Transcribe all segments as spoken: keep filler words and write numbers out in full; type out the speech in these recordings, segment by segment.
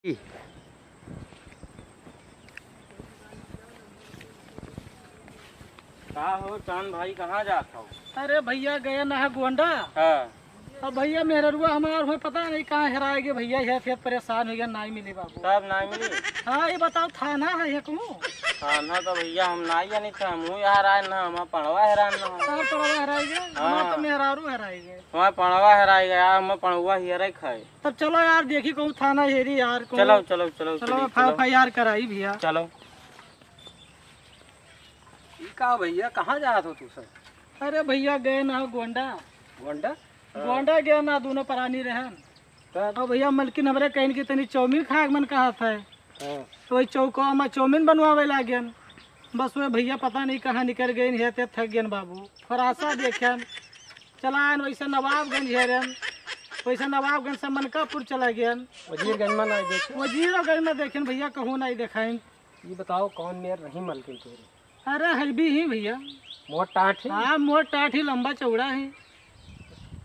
का हो चांद भाई, कहाँ जात हो? अरे भइया, गए ना है गोंडा। हाँ। अब भइया, मेहररुआ हमार हुए, पता नहीं कहाँ हेराए गए भइया, ये फिर परेशान होइ गए, नाहीं मिली बाबू। तब नाहीं मिली? हाँ, ये बताओ, थाना है ये कहूँ? थाना तो भइया हम नाहीं जानी थे, हम यहाँ हेराए ना, हम पड़वा हेरान ना। कहाँ पड़वा हेराए गए? हाँ। हमार तो मेहरारू हेराए गए। हमार पड़वा हेराए गए, हम पड़वा हेराए खाए। तब चलो यार, देखी कहूँ थाना हेरी यार, कहूँ। चलो, चलो, चलो, चलो, चली, चलो। एफ आई आर कराई भइया। चलो। ई का भइया, कहाँ जात हो तू सब? अरे भइया, गए ना हो गोंडा। गोंडा? हाँ। गोंडा गए ना, दोनों परानी रहन। तब? और भइया, मलकिन हमरे कहिन कि तनी चाउमीन खाए के मन कहत है। हाँ। तो वही चौकवा में चाउमीन बनवावे लागेन। बस वे भइया पता नहीं कहाँ निकल गए, हेरते थक गए बाबू। फरासा देखेन, चलाएन वैसे नवाबगंज हेरेन, वैसे नवाबगंज से मनकापुर चला गए। वजीरगंज में नाहीं देखे? वजीरगंज में देखेन भइया, कहूँ नाहीं देखाइन। ये बताओ, कौन मेर रही मलकिन तोरे? अरे, है भी ही भइया। मोट टाँट ही? हाँ, मोट टाँट ही, लंबा चौड़ा ही।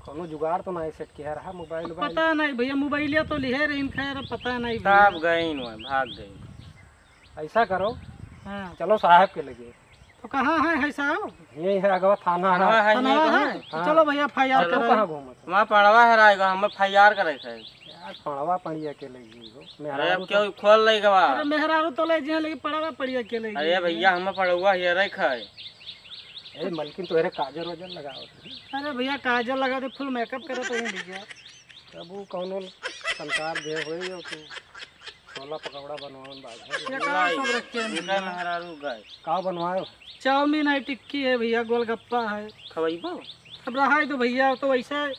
कौनो जुगाड़ तो नाहीं सेट किया रहा, मोबाइल वोबाइल? पता नाहीं भइया, मोबाइलिया तो लिहे रही, खैर, पता नाहीं भइया। तब गइन हुआ, भाग गइन। ऐसा करो, हाँ। चलो साहब के लगे। तो कहाँ है, है साहब? यही है, अगवा थाना है। थाना है, थाना यही है? है? तो हाँ। चलो भइया, एफ आई आर चलो, कराई। कहाँ घूमत हो? वहाँ पड़वा हेराए गए, हम एफ आई आर करे थे। यार, पड़वा पड़िया के लगी हो। अरे, मेहरारू अब क्यों तो खोल ले गवा? अरे, मेहरारू तो ले जिया, लेकिन पड़वा पड़िया के लगी। अरे भइया, हम पड़वा हेराए खाए। ए, मलकिन तोहरे काजर वाजर लगावत है। अरे भइया, काजर लगा दे, फुल मेकअप करत हूँ भइया। तब वो कौनो संसार दे होई हो तू। छोला पकौड़ा बनवावन बाजार। ये का सब रखे हैं इनका भइया? मेहरारू गाय। का बनवायो? चाउमीन है, टिक्की है भइया, गोलगप्पा है। खवइबो? अब रहाई दो भइया, तो वैसे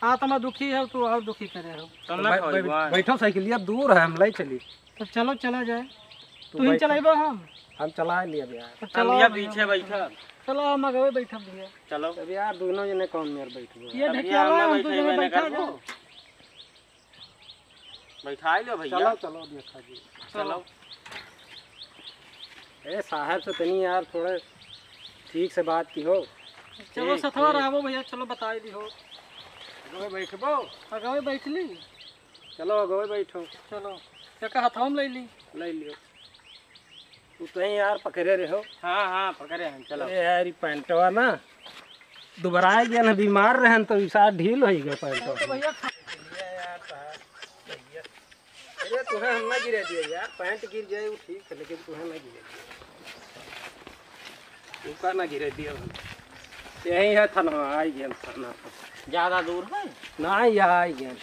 आत्मा दुखी है, तू और दुखी करे हो। तो तो ना बै-, बै-, खवइबो। बैठो साइकिलिया, दूर है, हम ले चली। तो चलो, चला जाए। तू तू ही बैठ। चलाइबो हम? हम चला लिया भइया। तो हम चलो भइया भइया। पीछे बैठा। चलो, हम आगे बैठब भइया। चलो। अब यार, दोनों जने कौन मेर बैठबो? ये अब ढकिया हम ला, हम बैठे, तो जने मैं बैठा करबो। जाओ। बैठाई लो भइया। चलो, चलो, देखा जी। चलो। ए, साहब से तनी यार थोड़े ठीक से बात की हो। चलो, ठीक, सथवा ठीक। रहबो भइया, चलो बताई दी हो। अगवे बैठबो? अगवे बैठ ली। चलो, अगवे बैठो। चलो, एक हथवा में ले ली। ले लियो। तू तो ही यार पकड़े रहो। हाँ, हाँ, पकड़े हैं, चलो। अरे यार, ई पैंटवा ना दुबराए गया ना, बीमार रहन तो ई साथ ढील हो गया पैंटवा। अरे भइया, खा- अरे तुम्हें हम ना गिरे दिए यार, पैंट गिर जाए वो ठीक है, लेकिन तुम्हें ना गिरे दिए। ऊपर ना गिरे दिए हम। यही है थाना, आई गए थाना। ज्यादा दूर है? ना, यहाँ आई गए।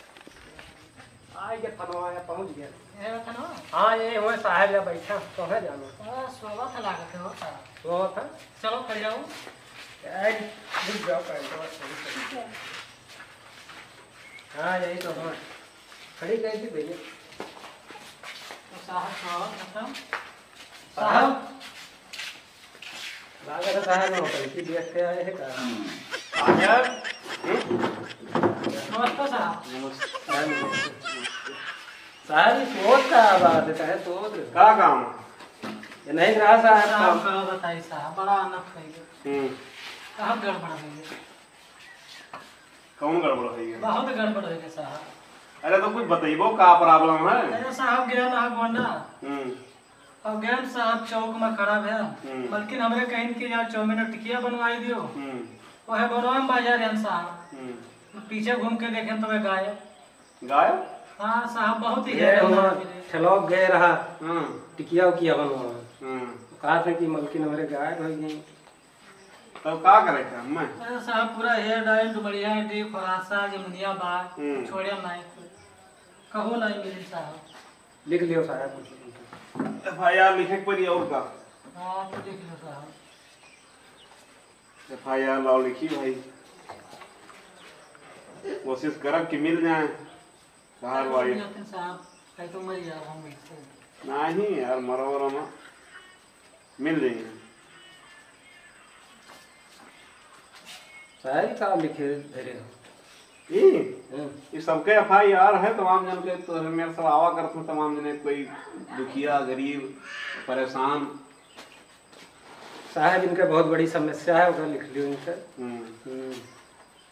आ गए थानवा, यहाँ पहुँच गए। ये बा थानवा? हाँ, ये हुए साहब या बैठा, तो है जानो। हाँ, सोवा था लागत है, होता। सोवा था? चलो, खड़ जाओ। ए, रुक जाओ, पहले तो सही से। हाँ, यही तो है। खड़ी कर दी भइया। तो साहब, सोवा था। साहब? लागत है साहब, नौटंकी देख के आए हैं का? साहब? हम्म? नमस्ते साहब। नमस्ते। साहब, ई सोच का बात है, काहे सोच रहे हो? का काम? ये नहीं रहा साहब, साहब, काम। का बताई साहब, बड़ा अनर्थ हो गया। हम्म। बहुत गड़बड़ हो गया। कौन गड़बड़ हो गया? बहुत गड़बड़ हो गया साहब। अरे तो कुछ बतइबो, का problem है? अरे साहब, गया ना गोंडा। हम्म। और गैन साहब चौक में खड़ा भया, हम्म। बल्कि हमरे कहिन कि यार चाउमीन और टिकिया बनवाई दियो। हम्म। वह बनवा में बाजार रहन साहब। हम्म। पीछे घूम के देखेन तो वह गायब। गायब? हाँ साहब, बहुत ही ये हैरान हुआ, बात है। ठेलौक गए रहा, हम्म। टिकिया उकिया बनवा। हम्म। कहा था कि मलकिन हमरे गायब हो गई। तब का करे के हमें? अरे साहब, पूरा हेयर डाइन, डुमरिया, डी, फरासा, जमुनिया बाग, हम्म। छोड़े नाई। कहो नाई मिली साहब। लिख लियो साहब। एफ आई आर लिखे के पड़ी और का? हाँ, तो लिख लो साहब। एफ आई आर लाओ लिखी भाई। कोशिश करब कि मिल जाए। बाहर वाली। लेकिन साहब, कहीं तो मर जाओ हम इससे। नहीं यार, मरो वरो ना। मिल जाएंगे। साहब, ई का लिखे धरे हो? ई? हम्म। ई सबके एफ आई आर है, तमाम जन के, तो मेरे सब आवा करत हैं, तमाम जने, कोई दुखिया, गरीब, परेशान। साहब, इनके बहुत बड़ी समस्या है, उधर लिख लियो इनके। हम्म। हम्म।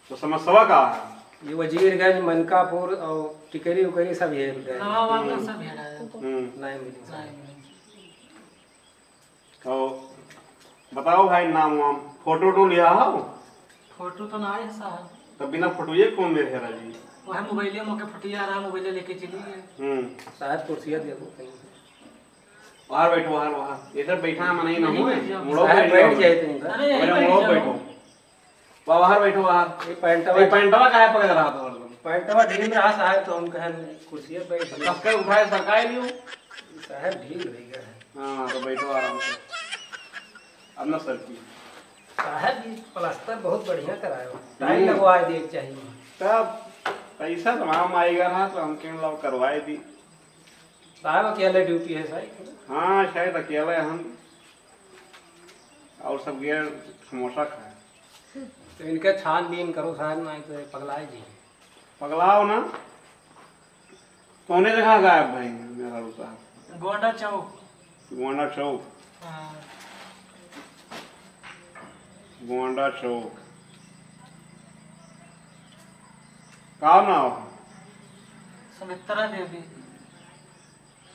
तो समस्या का है? ये वजीरगंज, मनकापुर और टिकरी उकरी सब हेर गए। नवा वाला हम्म। सब हेरा है। हम्म। नहीं मिली। नहीं मिली। तो बताओ भाई, नाम वाम, फोटो वोटो लिया हो? फोटो तो ना आए साहब। तब बिना फोटो ये कौन ले हेरा जी? वह मोबाइल में के फटिया रहा, मोबाइल लेके चली गए। हम्म। साहब कुर्सिया दे दो कहीं से। बाहर बैठो, बाहर, बाहर। इधर बैठा मना ही नहीं नहीं, है। बैठ जाओ। मुड़ो साहब बैठ बैठ जाओ। जाए तुम इधर। अरे, यहीं अरे, बैठ मुड़ो जाओ। बैठो। बाहर बैठो, बाहर। ये पैंटवा ये पैंटवा काहे पकड़ रहा था हरदम? पैंटवा ढील रहा साहब, तो हम कहन कुर्सिया बैठ जाओ। कस के उठाए, सरकाए लियो। साहब ढील हो गया है। हाँ, तो बैठो आराम से। अब ना सरकी। साहब, ये प्लास्टर बहुत बढ़िया कराए हो। टाइल हम्म। लगवाए दिए के चाहिए। तब पैसा तो हम आएगा रहा, तो हम कहें लो करवाए दी। साहब अकेले ड्यूटी है साहब? हाँ, शायद अकेले हम। और सब गए समोसा खाए। तो इनके छानबीन करो साहब, नहीं तो ये पगलाए जी। पगलाओ ना। कौने जगह गायब भाई मेरा रुपया? गोंडा चौक। गोंडा चौक। हाँ। गोंडा चौक। का नाव है? सुमित्रा देवी।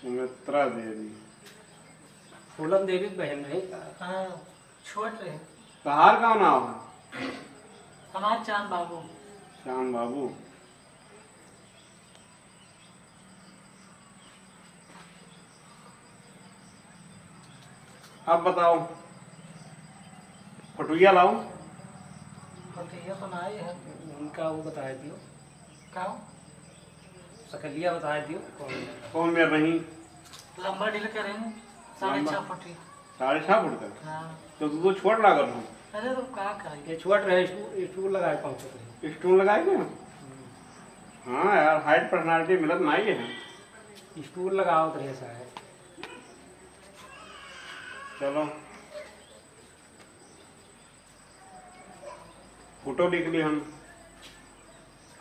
सुमित्रा देवी। फूलन देवी के बहन रही का? हाँ, छोट रही। तहार का नाव है? हमार चांद बाबू। चांद बाबू। अब बताओ, फटुइया लाओ। फटुइया तो नाई है। उनका वो बताए दियो। का? सकलिया बताए दियो, कौन है? कौन में रही? लंबा डील करें, साढ़े लंबा? छह फुट ही। साढ़े छह फुट का? हाँ। तो तू तो छोट लागत हो। अरे तो का करें? ये छोट रहे, स्टूल, स्टूल लगाए पहुंचत रहे। स्टूल लगाए के? हाँ यार, height personality मिलत नहीं है। स्टूल लगावत रहे साहब। चलो, फोटो लिख ली हम।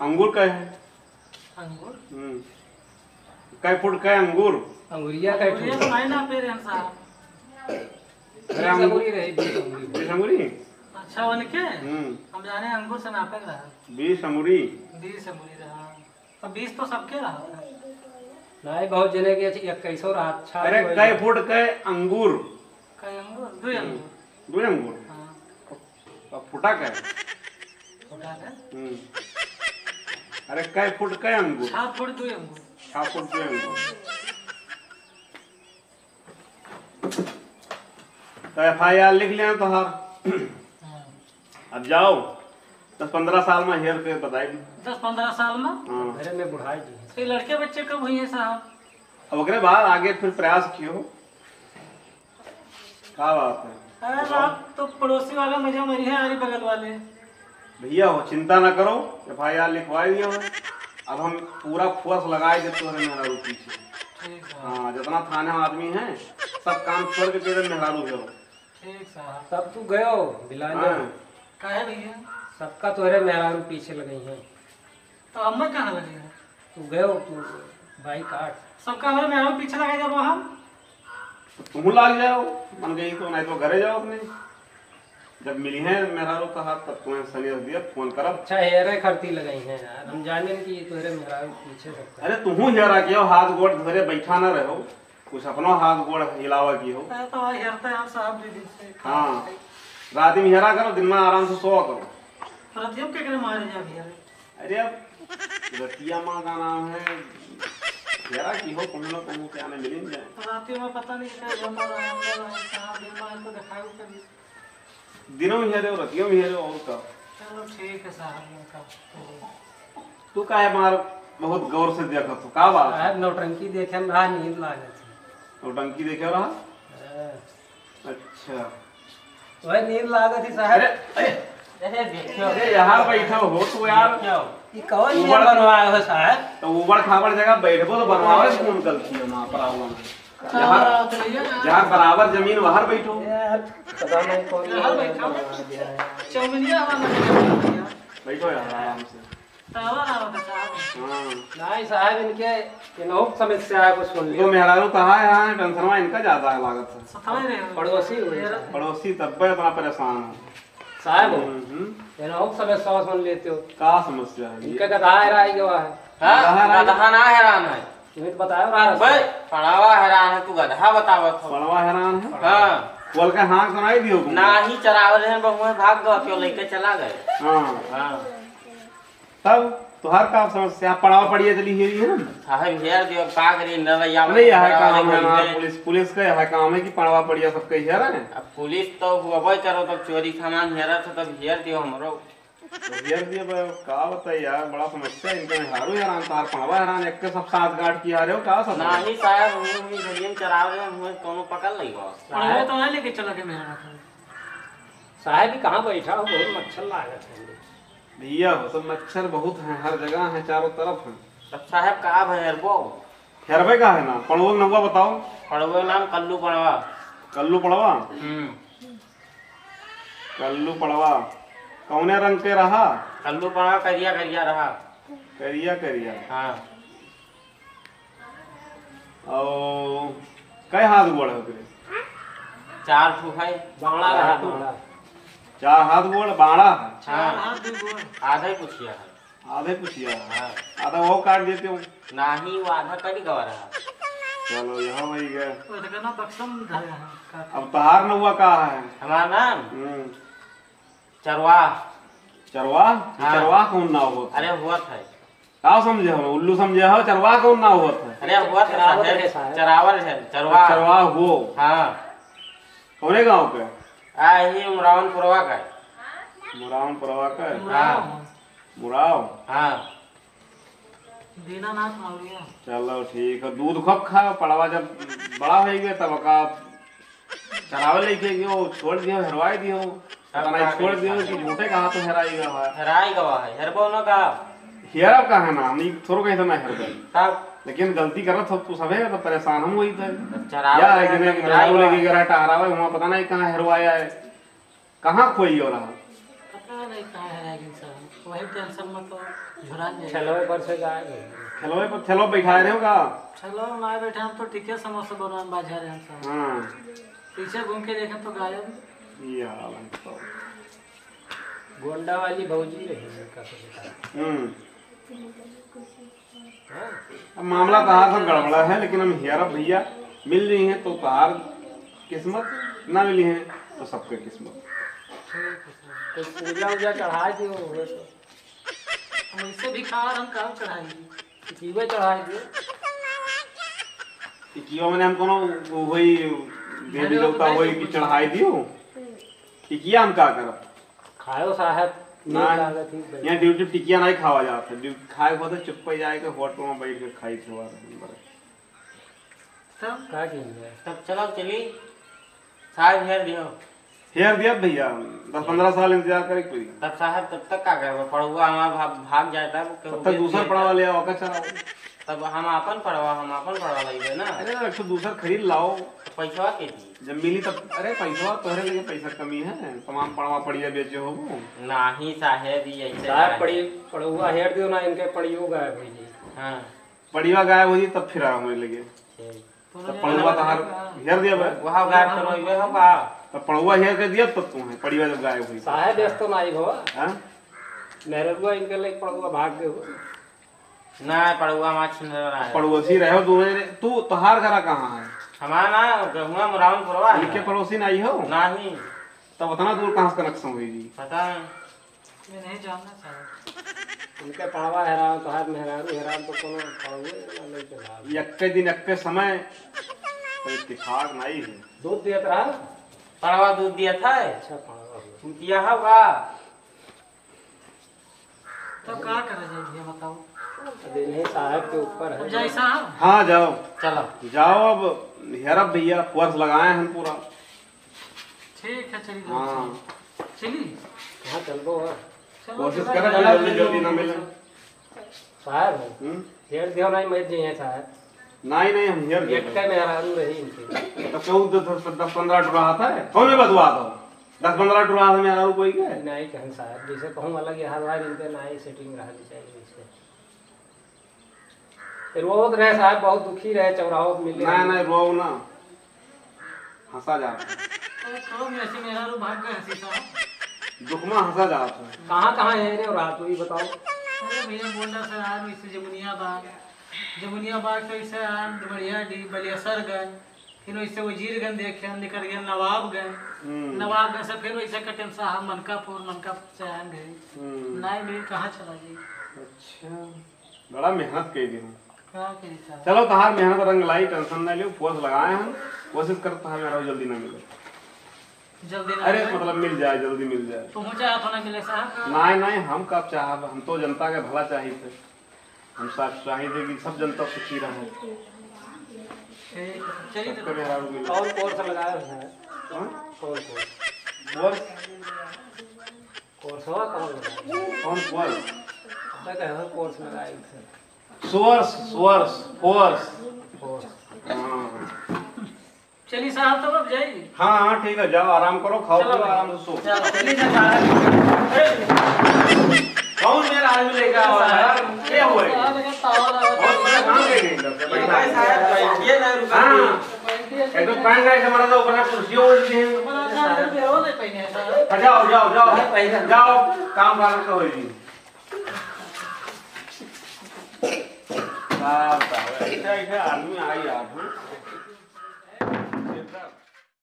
अंगूर का है? अंगूर? हम्म। कै फुट कै अंगूर? अंगुरिया कै अंगुरिया फुट? तो नहीं नापे रहे हम साहब। अरे बीस अंगूर। अंगुरी रही, बीस अंगुरी। बीस अंगुरी? अच्छा, उनके? हम्म। हम जाने अंगूर से नापे रहा। बीस अंगुरी? बीस अंगुरी रहा। अब बीस तो सबके रहा। नहीं, बहुत जने के इक्कीसो रहा, अच्छा अरे, कोई कै फुट कै अंगूर? कै अंगूर? दुई हम्म। अंगूर। दुई अंगूर? हाँ। अब फुटा कै? फुटा कै? हम्म। अरे, कै फुट कै अंगूर? छह फुट दुई अंगूर। छह फुट दुई अंगूर। तो F I R लिख लिया तोहार। हाँ। अब जाओ, दस पन्द्रह साल में हेर के बताई। दस पन्द्रह साल में? हाँ। घरे में बुढ़ाई जी। तो ये लड़के बच्चे कब हुई हैं साहब? अब ओकरे बाद आगे फिर प्रयास कियो। का बात है? अरे बताओ। रात तो पड़ोसी वाला मजा मरी है, अरे बगल वाले। भैया हो, चिंता ना करो, F I R लिखवाई दियो है। अब हम पूरा force लगाए दे तोहरे मेहरारू पीछे। ठीक है। हाँ, जितना थाने में आदमी है, सब काम छोड़ के तेरे मेहरारू हेरो। ठीक साहब। तब तू गयो बिलाने। हाँ। काहे भैया? सबका तोहरे मेहरारू पीछे लगई हैं। तो अब मैं कहाँ लगे हूँ? तू गयो, तू बाई काट। सबका हमारे मेहरारू पीछे लगे जब हम। तो तुम लाग जाओ, मन गई तो, नहीं तो घरे जाओ अपने। जब मिली है मेहरारू का हाथ, तब तुम्हें संदेश दिया, फोन करब। अच्छा, हेरे खरती लगाई हैं यार, हम जाने कि तोहरे मेहरारू पीछे सबका। अरे तुहू हेरा के हो, हाथ गोड़ धरे बैठा ना रहो, कुछ अपनो हाथ गोड़ हिलावा की हो। अरे तो भाई हेरते हैं हम साहब भी दिन से। हाँ, रात में हेरा करो, दिन में आराम से सोवा करो। रतिया में केकरे मारे जा भैया? अरे अब रतिया माँ का नाम है, हेरा की हो, कहूँ ना कहूँ के आने मिल ही जाए। रातियों में पता नहीं क्या जमा रहा है, अंदर रहा है, कहाँ दिन में तो दिखाई कभी। दिनों में हेरे हो, रतियों में हेरे हो, और का? चलो ठीक है साहब, मैं कब तो तू काहे मार बहुत गौर से देखत हो, का बात है? साहब, नौटंकी देखे में रहा, नींद लागत है। नौटंकी देखे रहा? हाँ। अच्छा। वही नींद लागत ही साहब। अरे, अरे, अरे, देखियो। अरे, यहाँ बैठा हो तू यार। देखियो। ये कौन ये ऊबड़ बनवाया हो साहब? तो ऊबड़ खाबड़ जगह बैठबो तो बनवावे से कौन गलती है ना, problem है। हाँ, जहाँ, तो भैया ना। जहाँ बराबर जमीन वहाँ बैठो। यार, पता नहीं कौन यहाँ ये बैठा हो। बनवा दिया है। चौमिनिया हमारा बैठा हो भैया। बैठो यार, आराम से। टावर आवत है साहब। हाँ। नहीं साहब, इनके, इनहू की समस्या है, कुछ सुन तो लियो। मेहरारू कहाँ है, यहाँ tension में इनका ज्यादा है लागत है। सताए रहे हो। पड़ोसी हुई मेरा साहब। पड़ोसी तब भी इतना परेशान है। साहब हो, हम्म, हम्म। ये ना हो समस्या सुन लेते हो। का समस्या है ये? इनका गधा हेराई गवा है। हाँ, गधा हेराई? गधा ना हेरान है। तुम्हें तो बताया रहा बे, रास्ता। पड़वा हेरान है, तू गधा बतावत हो। पड़वा हेरान है? हाँ। बोल के हाँ सुनाई दियो तुमको। ना ही चरावल है, बहुए भाग गवा, क्यों लेके चला गए। हाँ। हाँ। तब तुहार का समस्या? पड़वा पड़िया चली हेरी है ना? साहब हेर दियो, का करी, न रैया अरे यह पड़वा काम है लेके हमारा गए। पुलिस, पुलिस का यह काम है कि पड़वा पड़िया सबके हेरे। अब पुलिस तो हुआ करो, तब चोरी सामान हेरा था, तब हेर दियो हमरो। तो हेर दियो बे, का बताई यार, बड़ा समस्या इनका। हारू हेरान, तार पड़वा हेरान, एक के सब साथ गांठ की आ रहे हो, का सब? नाही साहब, हम ही घड़ियन चराव रहे, हम कौनो पकड़ लई बा। पड़वा तो है लेके चला के मेरा था। साहब ही कहाँ बैठा हो, बहुत मच्छर लागत है। भैया, वो तो मच्छर बहुत हैं, हर जगह हैं, चारों तरफ हैं। तब साहब का अब हेरबो? हेरबे का है ना, पड़वो के नौवा बताओ। पड़वो के नाम कल्लू पड़वा। कल्लू पड़वा? हम्म। कल्लू पड़वा कौने रंग के रहा? कल्लू पड़वा करिया करिया रहा। करिया करिया। हाँ। और कै हाथ गोड़ है ओकरे? चार ठो है। बाड़ा रहा, बाड़ा। चार हाथ गोड़, बाड़ा है। हाँ। चार हाथ, दो गोड़। आधा ही पुछिया है। आधा ही पुछिया है। हाँ। आधा वो काट देते हो। नाही, वो आधा कट गवा रहा। चलो, यहाँ वही गया। वो तो कहना बक्सम धरे हैं, काट। अब तहार नौवा का है? हमारा नाम? हम्म। चरवाह। चरवाह? हाँ। चरवाह कौन नाव होत है? अरे, होत है। का समझे हो? उल्लू समझे हो? चरवाह कौन नाव होत है? अरे, होत है चरावल साहब। है साहब। चरावल है, चरवाह। चरवाह हो? हाँ। कौने गाँव के? आ, ही मुरावन पुरवा का। मुरावन पुरवा का? हाँ। मुराव? हाँ। दीनानाथ मौर्य। चलो ठीक है, दूध खूब खाओ, पड़वा जब बड़ा होइगे तब का चरावे लेके गयो, छोड़ दियो, हेरवाई दियो। तब पता नहीं का छोड़ करी दियो साहब? कि झूठे कहा तो हेराई गवा है। हेराई गवा है, हेरबो न का? हेरब का है ना, हम थोड़ो कहीं से ना हेरबे। तब? लेकिन गलती करत हो तू सबे, तो परेशान हम होई थे। तब चरावे या है कि लेके नहीं, कि चरावे। चरावे लेके गया टहरावे, वहाँ पता नहीं कहाँ हेरवाया है। कहाँ खोई हो रहा? पता नहीं कहाँ हेराई गई साहब, वही tension में तो झुरा गए। खेलवे पर से गायब हो गए। खेलवे पर, खेलवे बैठाए रहे हो का? खेलवे में आए बैठे, हम तो टिकिया समोसा बनवा में बाझा रहे हैं साहब। हाँ। पीछे घूम के देखें तो गायब। ये हाल है तो। गोंडा वाली भौजी रही उनका तो बेटा। हम्म। अब मामला तहार सब गड़बड़ा है, लेकिन हम हेरब भैया, मिल रही हैं तो तहार किस्मत, ना मिली हैं तो सबके किस्मत। ठीक है सर। तो पूजा उजा चढ़ाए दियो हुए तो। हम ऐसे भिखार, हम काम चढ़ाएंगे? टिकिया चढ़ाए दियो। टिकिया मैंने हम कोनो वही देवी देवता वही कि चढ़ाए दियो। टिकिया हम का करब? खायो साहब, ना, नीक लागत ही बढ़िया। यहाँ ड्यूटी टिकिया नहीं खावा जात है। ड्यूटी खाए को तो चुप्पे जाए के होटल में बैठ के खाई थे वाला नंबर। तब? का कीजिए? तब चलो चली, साहब हेर दियो। हेर दिया भैया, दस पन्द्रह साल इंतजार करे के पड़ी। तब साहब तब तक का करबो? पड़ुआ हमार भाग, भाग जाए तब तब तक दूसर पड़वा ले आओ, का चलाओ। तब हम आपन पड़वा, हम आपन पड़वा लइबे ना। अरे, एक ठो दूसर खरीद लाओ। तो पैसवा के दी? जब मिली तब, अरे, पैसवा तोहरे लगे पैसा कमी है, तमाम पड़वा पड़िया बेचे होबो। नाही साहेब, ई ऐसे साहब, नाही। पड़ी, पड़ुआ हेर दियो ना, इनके पड़ियो गायब हो जी। हाँ। पड़िया गायब हो जी, तब फिर आओ मेरे लगे। ठीक। तब पड़ुआ तहार हेर दिया बे। वहाँ गायब करवाइबे हो का? तब पड़ुआ हेर के दिया तब तू है, पड़िया जब गायब हुई। साहेब, ऐस तो नाही भवा। हाँ? मेहररुआ इनके लगे पड़ुआ भाग गए हो। ना, पड़ुआ हमार छिन रहा है। पड़ोसी रहे हो दोनों जने। तू, तोहार घरा कहाँ है? हमारा ना, गहुआ मुरावन पुरवा है। इनके पड़ोसी नाही हो? नाही। तब उतना दूर कहाँ से connection हुई जी? पता नहीं। ये नहीं जानना साहब। उनके पड़वा हेरान, तोहार मेहरारू हेरान, तो कोनो पड़वे ना लेके भाग। यक्के दिन, यक्के समय, कोई इत्तेफाक नाही है। दूध दिया था? पड़वा दूध दिया था? अच्छा, पड़वा दूध। तुम किया होगा? तो का करा जाए भैया, बताओ? अब इन्हें साहब के ऊपर है। अब जाए साहब? हाँ, जाओ। चलो। जाओ, अब हेरब भैया, force लगाए हैं पूरा। ठीक है, चलिए। हाँ। चलिए। कहाँ चलबो है? चलो, कोशिश चलो, करो, चलो, जल्दी, चलो। जल्दी ना मिले। साहब, हम्म? हेर दियो नहीं, मर जाइए साहब। नाही, नाही, हम हेर एक देबे। का मेहरारू रही इनके। तो कहूँ तो दस, दस पन्द्रह ठो रहत है। कौन में बतवा दो? दस पन्द्रह ठो रहत है मेहरारू कोई के? नाही कहन साहब, जैसे कहूँ अलग यहाँ रहा, इनके नाही setting रहा चाहिए इसके। ये रोवत रहे साहब, बहुत दुखी रहे, चौराहों पे मिले। नाही, नाही, रोओ ना। हंसा जाता है। तो कहो, ऐसे मेहरारू भाग गए हंसी साहब। दुख मा हँसा जात है। कहाँ कहाँ है रे रात, तू ही बताओ। अरे भैया, बोल रहा सर, आज वैसे जमुनिया बाग, जमुनिया बाग से वैसे आज डुमरिया डी, बलियासरगंज, फिर वैसे वजीरगंज देखे, निकल गया नवाबगंज, हम्म। नवाबगंज से फिर वैसे कटेन साहब मनकापुर, मनकापुर से आए गए। हम्म। नाई भी कहाँ चला जाए? अच्छा, बड़ा मेहनत कई दिन। का करी साहब? चलो, तहार मेहनत रंग लाई, tension ना लियो, force लगाए हम, कोशिश करत तहार मेहरारू जल्दी ना मिले। जल्दी ना अरे, मिले? मतलब, मिल जाए, जल्दी मिल जाए। तुहूँ चाहत हो ना मिले साहब? नाहीं, नाहीं, हम का चाहब, हम तो जनता के भला चाहित है। हम साफ चाहित है कि सब जनता सुखी रहे। ठीक है, चलिए तो। सबके मेहरारू मिले। और course लगाए हैं? हाँ? कौन course? Course? Course हुआ कौन लगाए? कौन course? मैं कह रहा हूँ course लगाए हैं। Source, source, force। Force। हाँ। चलिए साहब, तब अब जाइए। हाँ, हाँ, ठीक है, जाओ, आराम करो, खाओ, चलो पियो, भाई। आराम से सो। चलो, चलिए ना साहब। कौन मेरा आदमी लेके आवा है यार? क्या हुआ है? साहब, ये तावा लगा बहुत परेशान हो गए हैं इधर से, ये बैठा। भाई साहब, बैठिए ना, रुका हाँ। बैठिए। एक तो पैंट ऐसे मरा था, ऊपर से कुर्सी ओढ़ ली है। हमारा आदमी बेरो नहीं पहने हैं साहब। हाँ, जाओ, जाओ, जाओ। नहीं पहने। जाओ, काम काज तो होई जी। का बताओ, ऐसे, ऐसे आदमी आई आप, हाँ?